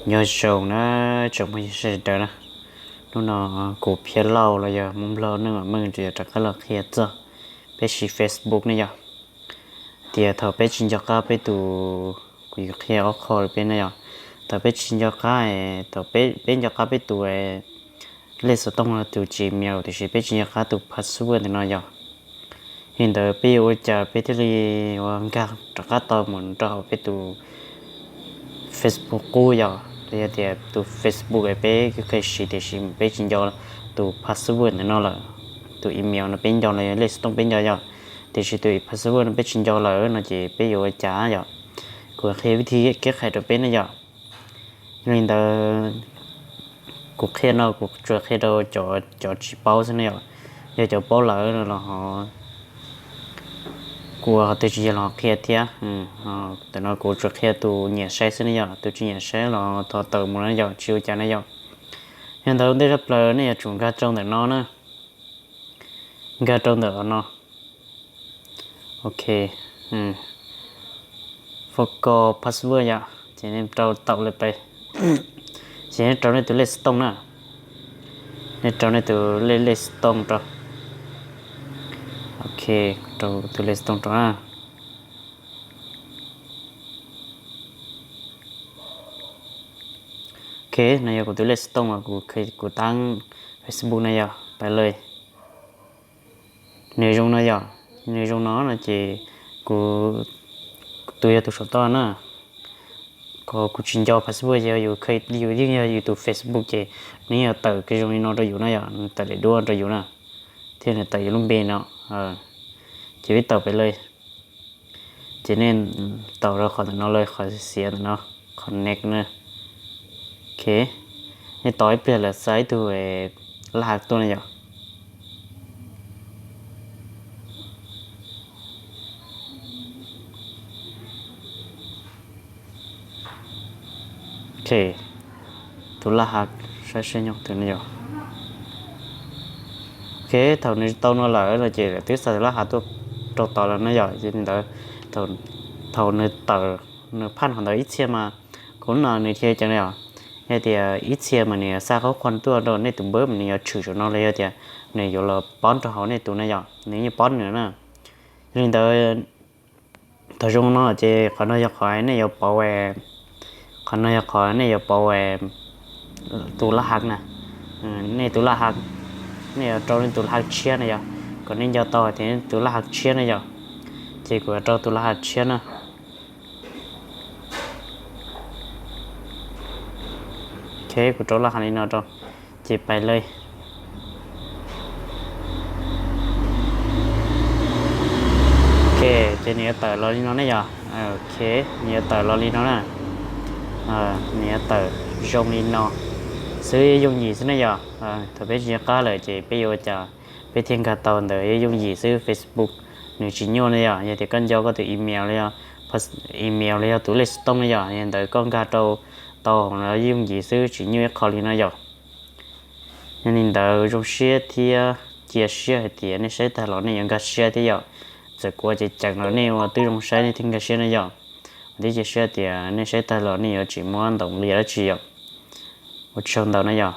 Nyob zoo na, tsoom phooj ywg sawv daws na. Hnub no kuv Phiab Lauj los yog Hmoob Nplog Neej Vam Meej yuav rov qab los qhia txog peb siv Facebook ne yom. Tias thaum peb tsis nco qab peb tus, kuv yuav qhia ob qho rau peb ne yom. Thaum peb tsis nco qab, thaum peb nco qab peb tus lej xov tooj los tus Gmail tiam sis peb tsis nco qab tus password ntawm no yom. Li ntawd peb yuav ua cas peb thiaj li ua nkag rov qab tau mus rau hauv peb tus Facebook qub yom, los yog tias tus Facebook es peb kheev siv tiam sis peb tsis nco tus password ntawm no lawm. Tus email no peb nco los yog lej xov tooj peb nco yom, tiam sis tus password no peb tsis nco lawm no ces peb yuav ua cas yom. Kuv qhia vij thij kev qhais rau peb ne yom. Li ntawd kuv qhia no kuv tsuas qhia rau cov tsis paub xwb ne yom. Yog cov paub lawm no los ho kuv ho twb tsis yog los qhia thiab. Ntawm no kuv tsuas qhia tus nyiam saib xwb ne yom, tus tsis nyiam saib los thov tawm mus na yom, tsis ua cas na yom. Yog ntawd ntej zaj plaws nej yuav tsum nkag rau ntawm no na, nkag rau ntawm no. Ok, forgot password yom, ces nej rau tau li pem. Ces nej rau nej tus lej xov tooj na, nej rau nej tus lej, lej xov tooj rau. Ok, rau tus lej xov tooj rau na. Ok, no yog kuv tus lej xov tooj uas kuv, kuv tab Facebook na yom, pais li. Nws zoo no yom, nws zoo no no ces kuv, tus yog tus saum toj na, kuv tsis nco password ces yus, yus yeej yog yus tus Facebook ces nws yeej yuav tawm kiag zoo li no rau yus na yom, nws tawm daim duab rau yus na, thiab nws tawm yus lub npe no. Ces peb tau pem li. Ces nej tau rau qhov ntawm no li, qhov xiav ntawm no, connect na. Ok, nej tos ib pliag lawm xa ib tug laj hav tuaj na yom. Ok, tus laj hav saib seb nyob twg ne yom. Ok, thaum nws tau no lawm no ces lawv twb xa tus laj hav tuaj rau tod lawm na yom. Ces li ntawd thaum nws tawm, nws phaj qhov ntawd ib txhia mas kuv no nws thiaj ceev na yom. Yog tias ib txhia mas nws xa qhov qhov tuaj rau nej tus npawb mas nws yuav tshwm saum no los yog tias nws yuav los pob rau hauv nej tus na yom, nws yeej pob nws na. Yog li ntawd thaum zoo no ces qhov no yog qhov nej yuav pauv, qhov no yog qhov nej yuav pauv tus laj hav na. Nej tus laj hav, nej yuav rau nej tus laj hav tshiab na yom, kom nej nco tau tias nej tus laj hav tshiab na yom. Ces kuv yuav rau tus laj hav tshiab na. Ok, kuv rau laj hav li no rau, ces pais li. Ok, ces nws yuav tawm los li no ne yom. Ok, nws yuav tawm los li no na. Nws yuav tawm zoo li no xwb, yooj yim xwb ne yom. Thaum peb tsis nco qab lawm ces peb yuav ua cas peb thiaj nkag tau ntawd, yooj yim xwb. Facebook nws tsis nyuaj ne yom. Yog tias koj nco koj tus email los yog, email los yog tus lej xov tooj ne yom, yog ntawd koj nkag rau tau los yooj yim xwb, tsis nyuaj ib qho li no yom. Yog li ntawd zoo siab thiab cia siab hais tias nej saib tag los nej yuav nkag siab thiab yom. Txawm kuv ua ceev ceev los nej ua twb zoo saib nej thiaj nkag siab na yom. Thiab cia siab tias nej saib tag los nej yuav tsis muab ntaus nqi dab tsi yom. Ua tsaug ntau na yom.